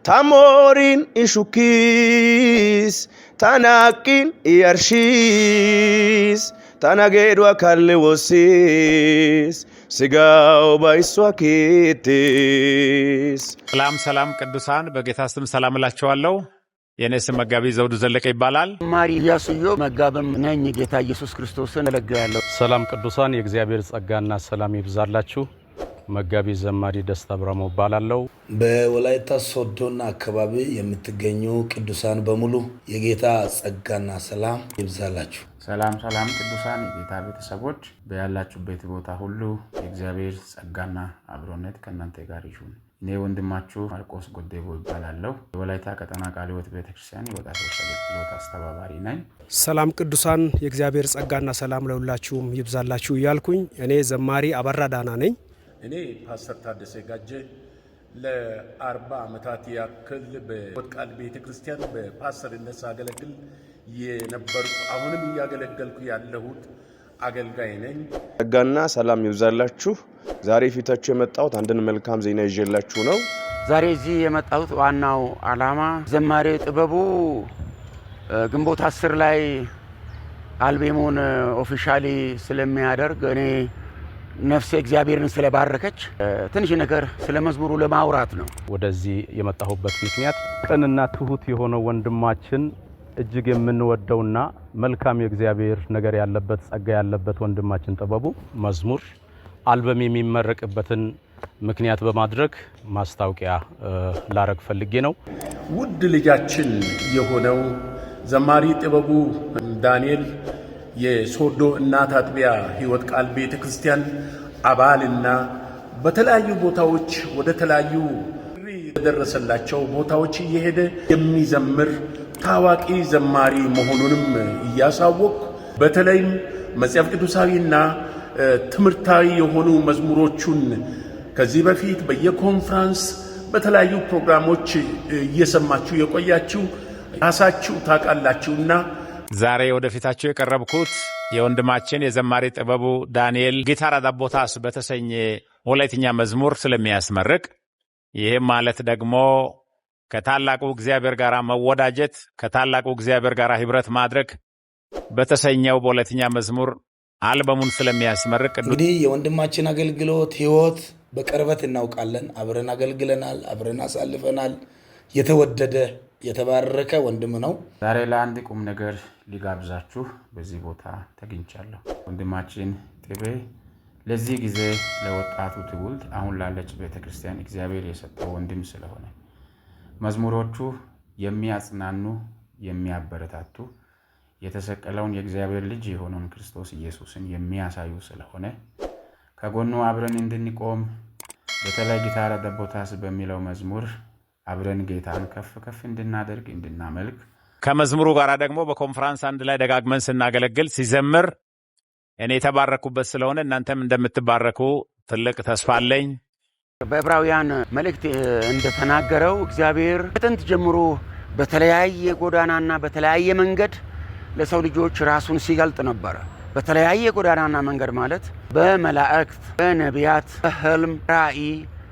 Ta moorin i shukkiis, ta naaqqin i yarshshiis, tana geeduwaa kaalli woossiis, ስጋው ba issuwaa kiittiis። ሰላም ሰላም ቅዱሳን፣ በጌታ ስም ሰላም እላችኋለሁ። የእኔ ስም መጋቢ ዘውዱ ዘለቀ ይባላል። ዘማሪ ኢያሱዮ መጋብም ነኝ። ጌታ ኢየሱስ ክርስቶስን አገለግላለሁ። ሰላም ቅዱሳን፣ የእግዚአብሔር ጸጋና ሰላም ይብዛላችሁ። መጋቢ ዘማሪ ደስታ አብርሃሙ እባላለሁ። በወላይታ ሶዶና አካባቢ የምትገኙ ቅዱሳን በሙሉ የጌታ ጸጋና ሰላም ይብዛላችሁ። ሰላም ሰላም ቅዱሳን የጌታ ቤተሰቦች፣ በያላችሁበት ቦታ ሁሉ የእግዚአብሔር ጸጋና አብሮነት ከእናንተ ጋር ይሁን። እኔ ወንድማችሁ ማርቆስ ጎዴቦ እባላለሁ። የወላይታ ቀጠና ቃለ ሕይወት ቤተክርስቲያን የወጣቶች አገልግሎት አስተባባሪ ነኝ። ሰላም ቅዱሳን፣ የእግዚአብሔር ጸጋና ሰላም ለሁላችሁም ይብዛላችሁ እያልኩኝ እኔ ዘማሪ አበራ ዳና ነኝ። እኔ ፓስተር ታደሰ ጋጄ ለ40 ዓመታት ያክል በሕይወት ቃል ቤተ ክርስቲያን በፓስተርነት ሳገለግል የነበርኩ፣ አሁንም እያገለገልኩ ያለሁት አገልጋይ ነኝ። ጸጋና ሰላም ይብዛላችሁ። ዛሬ ፊታችሁ የመጣሁት አንድን መልካም ዜና ይዤላችሁ ነው። ዛሬ እዚህ የመጣሁት ዋናው ዓላማ ዘማሪ ጥበቡ ግንቦት 10 ላይ አልበሙን officially ስለሚያደርግ፣ እኔ ነፍሴ እግዚአብሔርን ስለባረከች ትንሽ ነገር ስለ መዝሙሩ ለማውራት ነው። ወደዚህ የመጣሁበት ምክንያት ቅንና ትሁት የሆነው ወንድማችን፣ እጅግ የምንወደውና መልካም የእግዚአብሔር ነገር ያለበት፣ ጸጋ ያለበት ወንድማችን ጥበቡ መዝሙር አልበም የሚመረቅበትን ምክንያት በማድረግ ማስታወቂያ ላረግ ፈልጌ ነው። ውድ ልጃችን የሆነው ዘማሪ ጥበቡ ዳንኤል የሶዶ እናት አጥቢያ ሕይወት ቃል ቤተ ክርስቲያን አባልና በተለያዩ ቦታዎች ወደ ተለያዩ የደረሰላቸው ቦታዎች እየሄደ የሚዘምር ታዋቂ ዘማሪ መሆኑንም እያሳወቅኩ፣ በተለይም መጽሐፍ ቅዱሳዊና ትምህርታዊ የሆኑ መዝሙሮቹን ከዚህ በፊት በየኮንፍራንስ በተለያዩ ፕሮግራሞች እየሰማችሁ የቆያችሁ ራሳችሁ ታውቃላችሁና። ዛሬ ወደፊታችሁ የቀረብኩት የወንድማችን የዘማሪ ጥበቡ ዳንኤል ጌታራ ዳቦታስ በተሰኘ ወላይትኛ መዝሙር ስለሚያስመርቅ፣ ይህም ማለት ደግሞ ከታላቁ እግዚአብሔር ጋር መወዳጀት፣ ከታላቁ እግዚአብሔር ጋር ኅብረት ማድረግ በተሰኘው በወላይትኛ መዝሙር አልበሙን ስለሚያስመርቅ። እንግዲህ የወንድማችን አገልግሎት ህይወት በቅርበት እናውቃለን። አብረን አገልግለናል፣ አብረን አሳልፈናል። የተወደደ የተባረከ ወንድም ነው። ዛሬ ለአንድ ቁም ነገር ሊጋብዛችሁ በዚህ ቦታ ተገኝቻለሁ። ወንድማችን ጥቤ ለዚህ ጊዜ ለወጣቱ ትውልድ፣ አሁን ላለች ቤተክርስቲያን እግዚአብሔር የሰጠው ወንድም ስለሆነ፣ መዝሙሮቹ የሚያጽናኑ፣ የሚያበረታቱ፣ የተሰቀለውን የእግዚአብሔር ልጅ የሆነውን ክርስቶስ ኢየሱስን የሚያሳዩ ስለሆነ ከጎኑ አብረን እንድንቆም፣ በተለይ ጌታራ ደቦታስ በሚለው መዝሙር አብረን ጌታን ከፍ ከፍ እንድናደርግ፣ እንድናመልክ። ከመዝሙሩ ጋር ደግሞ በኮንፈራንስ አንድ ላይ ደጋግመን ስናገለግል ሲዘምር እኔ የተባረኩበት ስለሆነ እናንተም እንደምትባረኩ ትልቅ ተስፋ አለኝ። በዕብራውያን መልእክት እንደተናገረው እግዚአብሔር ከጥንት ጀምሮ በተለያየ ጎዳናና በተለያየ መንገድ ለሰው ልጆች ራሱን ሲገልጥ ነበረ። በተለያየ ጎዳናና መንገድ ማለት በመላእክት፣ በነቢያት፣ በህልም፣ ራእይ፣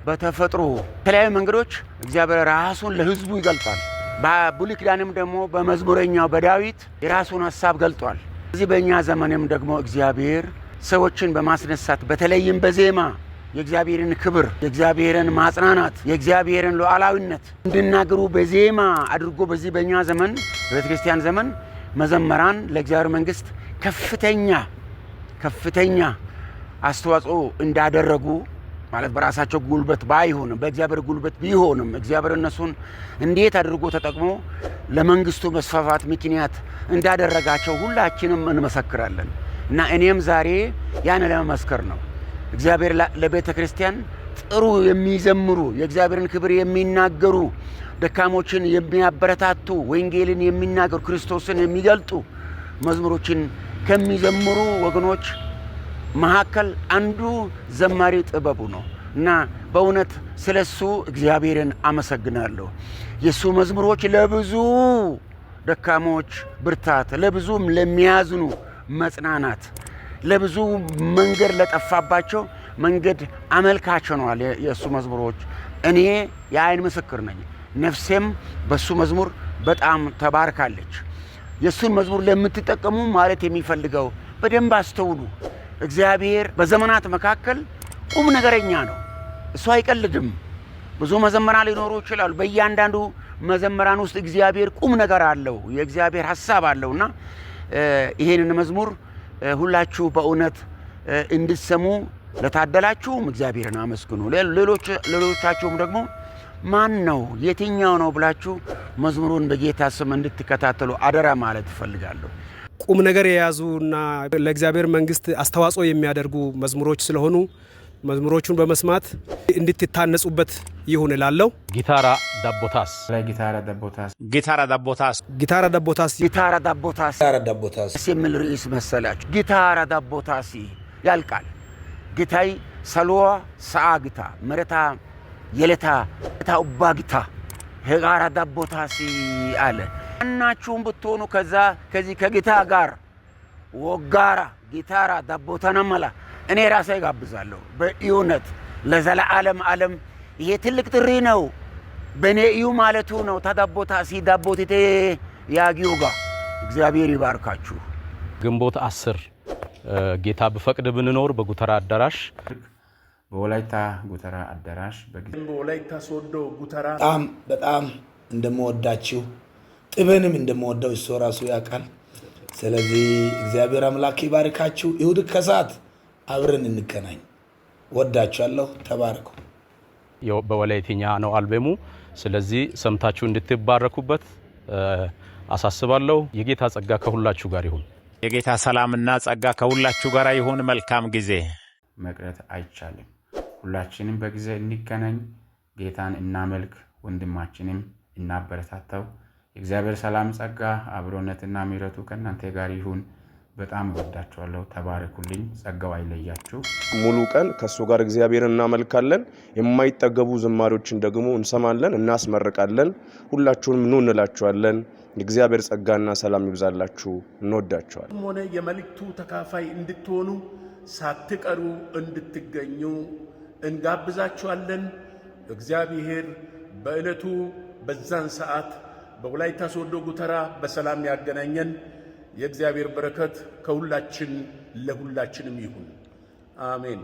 በተፈጥሮ፣ የተለያዩ መንገዶች እግዚአብሔር ራሱን ለሕዝቡ ይገልጣል። በብሉይ ኪዳንም ደግሞ በመዝሙረኛው በዳዊት የራሱን ሀሳብ ገልጧል። እዚህ በእኛ ዘመንም ደግሞ እግዚአብሔር ሰዎችን በማስነሳት፣ በተለይም በዜማ የእግዚአብሔርን ክብር፣ የእግዚአብሔርን ማጽናናት፣ የእግዚአብሔርን ሉዓላዊነት እንዲናገሩ በዜማ አድርጎ በዚህ በእኛ ዘመን፣ በቤተ ክርስቲያን ዘመን መዘመራን ለእግዚአብሔር መንግስት ከፍተኛ ከፍተኛ አስተዋጽኦ እንዳደረጉ፣ ማለት በራሳቸው ጉልበት ባይሆንም በእግዚአብሔር ጉልበት ቢሆንም እግዚአብሔር እነሱን እንዴት አድርጎ ተጠቅሞ ለመንግስቱ መስፋፋት ምክንያት እንዳደረጋቸው ሁላችንም እንመሰክራለን። እና እኔም ዛሬ ያን ለመመስከር ነው። እግዚአብሔር ለቤተ ክርስቲያን ጥሩ የሚዘምሩ፣ የእግዚአብሔርን ክብር የሚናገሩ፣ ደካሞችን የሚያበረታቱ፣ ወንጌልን የሚናገሩ፣ ክርስቶስን የሚገልጡ መዝሙሮችን ከሚዘምሩ ወገኖች መካከል አንዱ ዘማሪ ጥበቡ ነው እና በእውነት ስለ እሱ እግዚአብሔርን አመሰግናለሁ። የእሱ መዝሙሮች ለብዙ ደካሞች ብርታት፣ ለብዙም ለሚያዝኑ መጽናናት፣ ለብዙ መንገድ ለጠፋባቸው መንገድ አመልካች ሆነዋል። የእሱ መዝሙሮች እኔ የአይን ምስክር ነኝ። ነፍሴም በሱ መዝሙር በጣም ተባርካለች። የእሱን መዝሙር ለምትጠቀሙ ማለት የሚፈልገው በደንብ አስተውሉ። እግዚአብሔር በዘመናት መካከል ቁም ነገረኛ ነው። እሱ አይቀልድም። ብዙ መዘመራን ሊኖሩ ይችላሉ። በእያንዳንዱ መዘመራን ውስጥ እግዚአብሔር ቁም ነገር አለው፣ የእግዚአብሔር ሀሳብ አለውና ይሄንን መዝሙር ሁላችሁ በእውነት እንድትሰሙ ለታደላችሁም እግዚአብሔርን አመስግኑ። ሌሎቻችሁም ደግሞ ማን ነው የትኛው ነው ብላችሁ መዝሙሩን በጌታ ስም እንድትከታተሉ አደራ ማለት እፈልጋለሁ። ቁም ነገር የያዙና ለእግዚአብሔር መንግስት አስተዋጽኦ የሚያደርጉ መዝሙሮች ስለሆኑ መዝሙሮቹን በመስማት እንድትታነጹበት ይሁን እላለሁ። ጊታራ ዳቦታስ ጊታራ ዳቦታስ ጊታራ ዳቦታስ ጊታራ ዳቦታስ ጊታራ ዳቦታስ ጊታራ ዳቦታስ የሚል ርዕስ መሰላችሁ። ጊታራ ዳቦታሲ ያልቃል። ጊታይ ሰልዋ ሰአ ጊታ መረታ የለታ ታ ኡባ ጊታ ሄጋራ ዳቦታሲ አለ። እናችሁም ብትሆኑ ከዛ ከዚህ ከጊታ ጋር ወጋራ ጊታራ ዳቦታና መላ እኔ ራሴ ጋብዛለሁ። በእውነት ለዘለዓለም ዓለም ይሄ ትልቅ ጥሪ ነው። በእኔ እዩ ማለቱ ነው። ታዳቦታሲ ዳቦቴቴ ያጊውጋ እግዚአብሔር ይባርካችሁ። ግንቦት 10 ጌታ ብፈቅድ ብንኖር በጉተራ አዳራሽ በወላይታ ጉተራ አዳራሽ በወላይታ ሶዶ ጉተራ በጣም በጣም እንደምወዳችሁ ጥበንም እንደምወደው እሱ ራሱ ያውቃል። ስለዚህ እግዚአብሔር አምላክ ይባርካችሁ። እሁድ ከሰዓት አብረን እንገናኝ። ወዳችኋለሁ። ተባረኩ። በወላይትኛ ነው አልበሙ። ስለዚህ ሰምታችሁ እንድትባረኩበት አሳስባለሁ። የጌታ ጸጋ ከሁላችሁ ጋር ይሁን። የጌታ ሰላምና ጸጋ ከሁላችሁ ጋር ይሁን። መልካም ጊዜ። መቅረት አይቻልም። ሁላችንም በጊዜ እንገናኝ፣ ጌታን እናመልክ፣ ወንድማችንም እናበረታታው። የእግዚአብሔር ሰላም፣ ጸጋ፣ አብሮነትና ምሕረቱ ከእናንተ ጋር ይሁን። በጣም እወዳችኋለሁ። ተባረኩልኝ። ጸጋው አይለያችሁ። ሙሉ ቀን ከእሱ ጋር እግዚአብሔርን እናመልካለን። የማይጠገቡ ዝማሬዎችን ደግሞ እንሰማለን፣ እናስመርቃለን። ሁላችሁንም ኑ እንላችኋለን። የእግዚአብሔር ጸጋና ሰላም ይብዛላችሁ። እንወዳችኋለን። ሆነ የመልእክቱ ተካፋይ እንድትሆኑ ሳትቀሩ እንድትገኙ እንጋብዛችኋለን። እግዚአብሔር በዕለቱ በዛን ሰዓት በወላይታ ሶዶ ጉተራ በሰላም ያገናኘን። የእግዚአብሔር በረከት ከሁላችን ለሁላችንም ይሁን። አሜን።